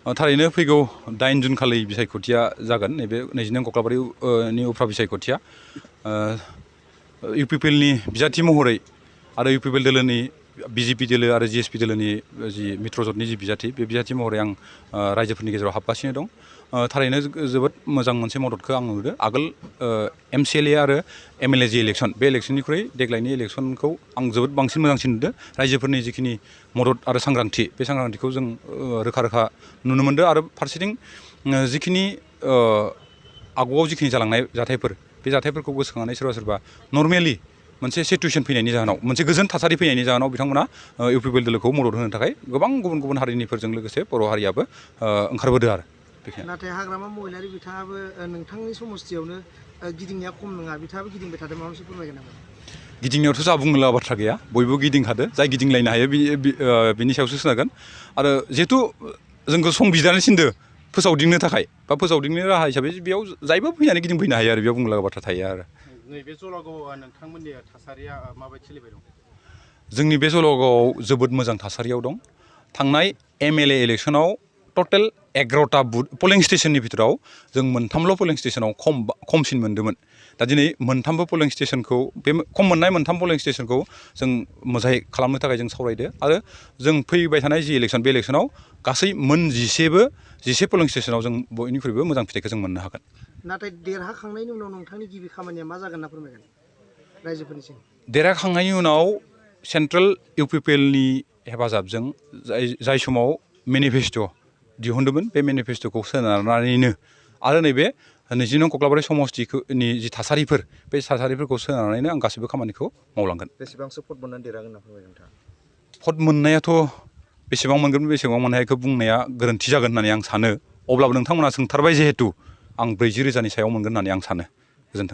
थारैनो फैगौ 8 जुन खालि बिसायख'थिया जागोन नैबे 22 कक्लाबारिनि उफ्रा बिसायख'थिया इउपिपिएलनि बिजाथि महरै आरो इउपिपिएल दोलोनि बिजेपि दोलो आरो जिएसपि दोलोनि जि मित्रजोटनि जि बिजाथि बे बिजाथि महरै आं रायजोफोरनि गेजेराव हाबगासिनो दं थारैनो जोबोद मोजां मोनसे मददखौ आं नुदों आगोल एमसिएलए आरो एमएलए जि इलेक्सन बे इलेक्सननिख्रुइ देग्लायनि इलेक्सनखौ आं जोबोद बांसिन मोजांसिन नुदों रायजोफोरनि जिखिनि मदद आरो सांग्रांथि बे सांग्रांथिखौ जों रोखा रोखा नुनो मोनदों आरो फारसेथिं जिखिनि आगुआव जिखिनि जालांनाय जाथायफोर बे जाथायफोरखौ गोसोखांनानै सोरबा सोरबा नर्मेलि मोनसे सिटुएसन फैनायनि जाहोनाव मोनसे गोजोन थासारि फैनायनि जाहोनाव बिथांमोना इउपिपिएल दोलोखौ मदद होनो थाखाय गोबां गुबुन गुबुन हारिनिफोरजों लोगोसे बर' हारियाबो ओंखारबोदों आरो नाथाय हाग्रामा महिलारि बिथाङाबो नोंथांनि समस्थियावनो गिदिंनाया खम नङा बिथाङाबो गिदिंबाय थादों माबा मोनसे फोरमायगोन नामा गिदिंनायावथ' जा बुंनो लागा बाथ्रा गैया बयबो गिदिंखादो जाय गिदिंलायनो हायो बिनि सायावसो सोनारगोन आरो जिहेथु जोंखौ सम बिजानो थिनदो फोसावदिंनो थाखाय बा फोसावदिंनो राहा हिसाबै बेयाव जायबो फैनानै गिदिंफैनो हायो आरो बेयाव बुंनो लागा बाथ्रा थायो आरो नैबे जलगावआ नोंथांमोननि थासारिया माबायदि सोलिबाय दं जोंनि बे जलगावआव जोबोद मोजां थासारियाव दं थांनाय एमएलए इलेक्सनाव टटेल 11टा बुथ पलिं स्टेशननि भितराव जों मोनथामल' पलिं स्टेशनाव खमसिन मोन्दोंमोन दा दिनै मोनथामबो पलिं स्टेशनखौ बे खम मोननाय मोनथाम पलिं स्टेशनखौ जों मोजाङै खालामनो थाखाय जों सावरायदो आरो जों फैबाय थानाय जि इलेक्सन बे इलेक्सनाव गासै मोन 11 पलिं स्टेशनाव जों बयनिख्रुइबो मोजां फिथाइखौ जों मोननो हागोन नाथाय देरहाखांनायनि उनाव नोंथांनि गिबि खामानिया मा जागोन होनना फोरमायगोन रायजोफोरनिसिम देरहाखांनायनि उनाव सेन्ट्रेल इउपिपिएलनि हेफाजाबजों जाय समाव मेनिफेस्ट' दिहुनदोंमोन बे मेनिफेस्ट'खौ सोनारनानैनो आरो नैबे 22 कक्लाबारि समस्तिनि जि थासारिफोर बे थासारिफोरखौ सोनारनानैनो आं गासैबो खामानिखौ मावलांगोन बेसेबांसो भट मोननानै देरहागोन होनना फोरमायगोन नोंथाङा भट मोननायाथ' बेसेबां मोनगोन बेसेबां मोननायखौ बुंनाया गोरोन्थि जागोन होननानै आं सानो अब्लाबो नोंथांमोना सोंथारबाय जिहेतु आं 40,000नि सायाव मोनगोन होननानै आं सानो